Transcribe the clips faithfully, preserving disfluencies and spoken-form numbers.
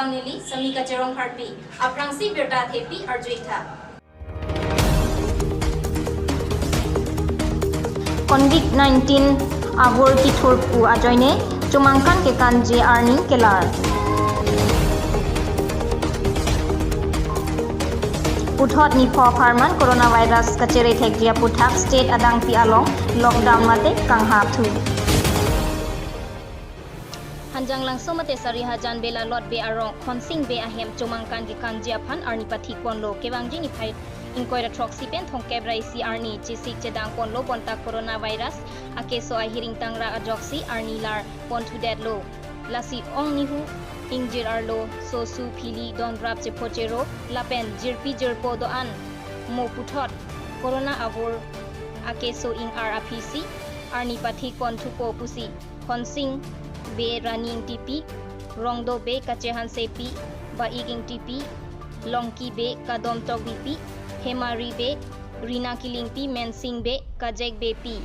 Neli Samika Cherong Kharpi, aphrangsi birta thepi arju-ik tha. Covid nineteen avur kethur pu ajoine chomangkan kekanji arni kelar. Puthot nipho apharman coronavirus kachere thekji aputhak state adangpi along lockdown mate kanghap thu. Hanjanglangso mate Sarihajan Belalot Bey arong Khonsing Bey ahem chomangkan kekanji aphan arni pathik ponlo. Kevangji niphai ingkoi ra throksi pen thomkep ra isi arni chesik chedang ponlo bonta coronavirus akeso ahiring tangrak ajoksi arni lar pon thudetlo. Lasi ong nihu ingjir arlo, sosu phili donrap chepho chero lapen jirpi jirpo do-an mo puthot corona avur akeso ing-ar aphisi arni pathik pon thupo pusi Khonsing Bey Rani Ingtipi, Rongdo Bey Kache Hansepi, Baik Ingtipi, Longki Bey Kadom Tokbipi, Hemari Bey Rina Killingpi, Mensing Bey Kajek Beypi,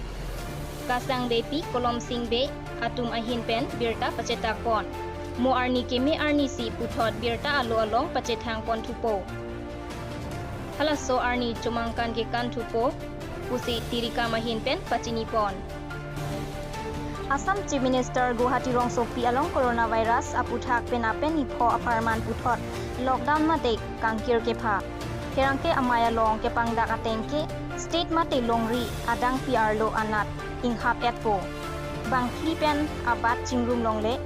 Kasang Beypi, Kolomsing Bey atum ahin pen birta pachetak pon. Mo arni keme arnisi puthot birta alo along pachethang pon thupo. Halaso arni chomangkan kekan thupo pusi tirikam ahin pen pachini pon. Assam Chief Minister Guwahati rongsopi along coronavirus aputhak penap pen nipho apharman puthot lockdown mate kangkir kepha. Pherangke amei along kepangdak ateng ke state mate longri adangpi arlo anat inghap etpo. Bangphli pen abat chingrum longle.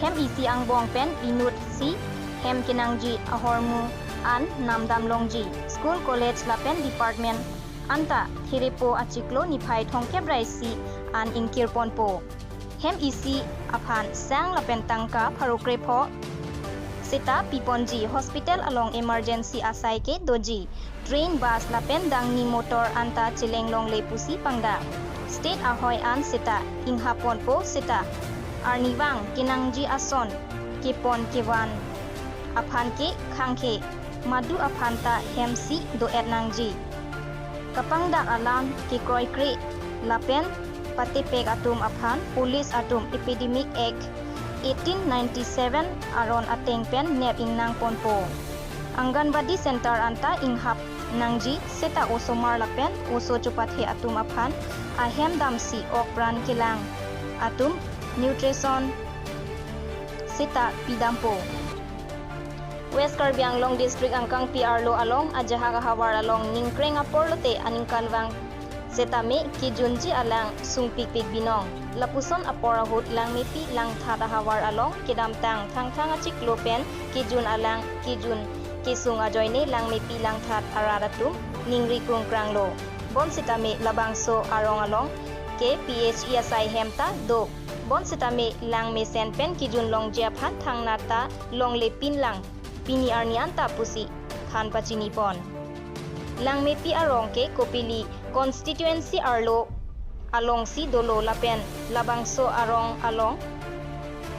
Hem isi angbong pen inut si hem kenangji ahormu an namdam longji. School, college lapen department anta thirepo achiklo niphai thomkep ra isi an ingkir ponpo. Hem isi aphan sang lapen tangka pharo krepho seta piponji. Hospital along emergency asai ke doji. Train, bus lapen dangni motor anta cheleng longle pusi pangdak. State ahoi an seta inghap ponpo seta arnivang kenangji ason kepon kevan aphan ke khangkhe madu aphan ta hemsi do-et nangji. Kapangdak alam kekroikre lapen patepek atum aphan police atum Epidemic Act eighteen ninety-seven aron ateng pen nep ingnang ponpo. Anganwadi center anta inghap nangji seta osomar lapen oso chopathe atum aphan ahem damsi okpran kelang atum nutrition seta pidampo. West Karbi Anglong District angkangpi arlo along ajahak ahavar along ningkreng apor lote aningkanvang setame kejunji alang sungpikpik binong. Lapuson apor ahut Langmepi Langthat ahavar along kedamtang Thangthang achiklo pen kejun alang kejun kesung ajoine Langmepi Langthat arat atum ningri krungkranglo. Bonsitame labangso arong along ke P H E asai hem ta do. Bonsitame langmesen pen kejun longji aphan thangnat ta longle pinlang pini arni anta pusi than pachini pon. Langmepi arong ke Kopili constituency arlo alongsi dolo lapen labangso arong along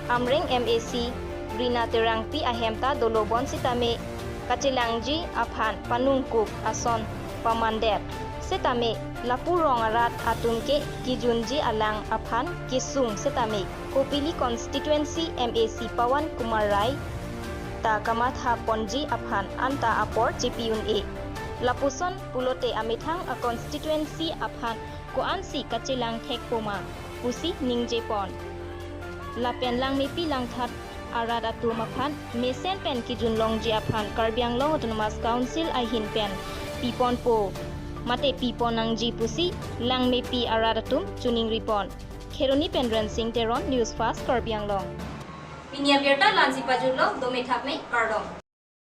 Amreng M A C Rina Terangpi ahem ta dolo bonsitame kachelangji aphan panungkuk ason pamandet. Setame lapu rong arat atum ke kejunji alang aphan kesung setame Kopili constituency M A C Pawan Kumar Rai ta kamatha ponji aphan anta apor chepi un-e. Lapuson pulote amethang a constituency aphan ko-ansi kachelang thekpo ma pusi ningje pon. Lapen Langmepi Langthat arat atum aphan mesen pen kejun longji aphan Karbi Anglong Autonomous Council ahin pen piponpo mate pipon nangji pusi Langmepi arat atum choningri pon. Kheroni pen Rensing Teron, News Fast Karbi Anglong. Pini abirta la-ansi pajutlo, dome thakme, kardom.